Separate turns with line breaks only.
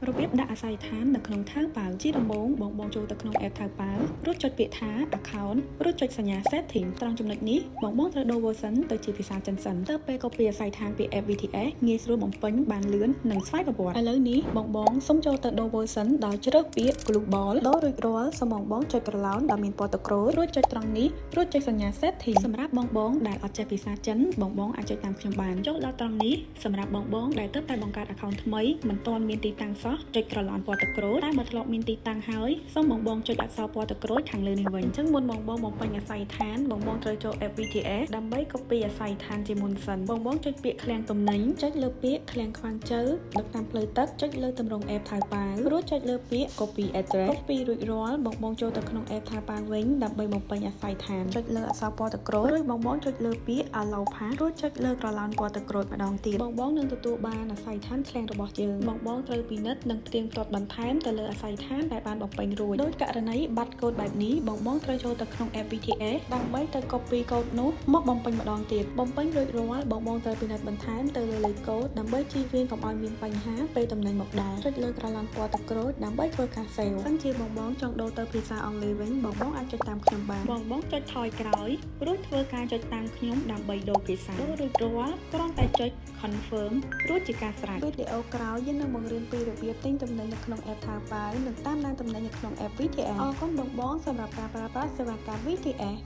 របៀបដាក់អាសយដ្ឋាននៅក្នុងថៅប៉ាវជាដំបូងបងបងចូលទៅក្នុង app ថៅប៉ាវរួចចុចពាក្យថា account រួចចុចសញ្ញា setting ត្រង់ចំណុចនេះបងបងត្រូវដូរ version ទៅជាភាសាចិនសិនទៅពេល copy អាសយដ្ឋានពី app VTS ងាយស្រួលបំពេញបានលឿននិងស្វ័យប្រវត្តិឥឡូវនេះបងបងសូមចូលទៅដូរ version ដោយជ្រើសពាក្យ global ដូររួចរាល់សូមបងបងចុចក្រឡោនដែលមានពណ៌ទឹកក្រូចរួចចុចត្រង់នេះរួចចុចសញ្ញា setting សម្រាប់បងបងដែលអត់ចេះភាសាចិនបងបងអាចចុចតាមខ្ញុំបានចូលដល់ត្រង់នេះសម្រាប់បងបងដែលទើបតែបង្កើត account ថ្មីមិនទាន់មានទីតាំងសោះចុចក្រឡោនពណ៌ទឹកក្រូចតែបើធ្លាប់មានទីតាំងហើយសូមបងបងចុចអក្សរពណ៌ទឹកក្រូចខាងលើនេះវិញអញ្ចឹងមុនបងបងបំពេញអាសយដ្ឋានបងបងត្រូវចូល app VTS ដើម្បី copy អាសយដ្ឋានជាមុនសិនបងបងចុចពាក្យឃ្លាំងទំនិញចុចលើពាក្យឃ្លាំងខ្វាងជើដឹកតាមផ្លូវទឹកចុចលើទម្រង់ app ថៅប៉ាវរួចចុចលើពាក្យ copy address copy រួចរាល់បងបងចូលទៅក្នុង app ថៅប៉ាវវិញដើម្បីបំពេញអាសយដ្ឋានចុចលើអក្សរពណ៌ទឹកក្រូចរួចបងបងចុចលើពាក្យ allow pass រួចចុចលើក្រឡោនពណ៌ទឹកក្រូចម្ដងទៀតបងបងនឹងទទួលបានអាសយដ្ឋានឃ្លាំងរបស់យើងបងបងត្រូវពិនិត្យនិងផ្ទៀងផ្ទាត់បន្ថែមទៅលើអាសយដ្ឋានដែលបានបំពេញរួចដោយករណីបាត់កូដបែបនេះបងបងត្រូវចូលទៅក្នុង app VTS ដើម្បីទៅ copy កូដនោះមកបំពេញម្ដងទៀតបំពេញរួចរាល់បងបងត្រូវពិនិត្យបន្ថែមទៅលើលេខកូដដើម្បីជៀសវាងកុំឲ្យមានបញ្ហាពេលទំនិញមកដល់ចុចលើក្រឡោនពណ៌ទឹកក្រូចដើម្បីធ្វើការ save សិនជាបងបងចង់ដូរទៅភាសាអង់គ្លេសវិញបងបងអាចចុចតាមខ្ញុំបានបងបងចុចថយក្រោយរួចធ្វើការចុចតាមខ្ញុំដើម្បីដូរភាសាដូររួចរាល់គ្រាន់តែចុច confirm រួចជាការស្រេចវីដេអូក្រោយយើងនឹងបង្រៀនពីរបៀបទិញទំនិញនៅក្នុង app ថៅប៉ាវនិងតាមដានទំនិញនៅក្នុង app VTS អរគុណបងបងសម្រាប់ការប្រើប្រាស់សេវាកម្ម VTS។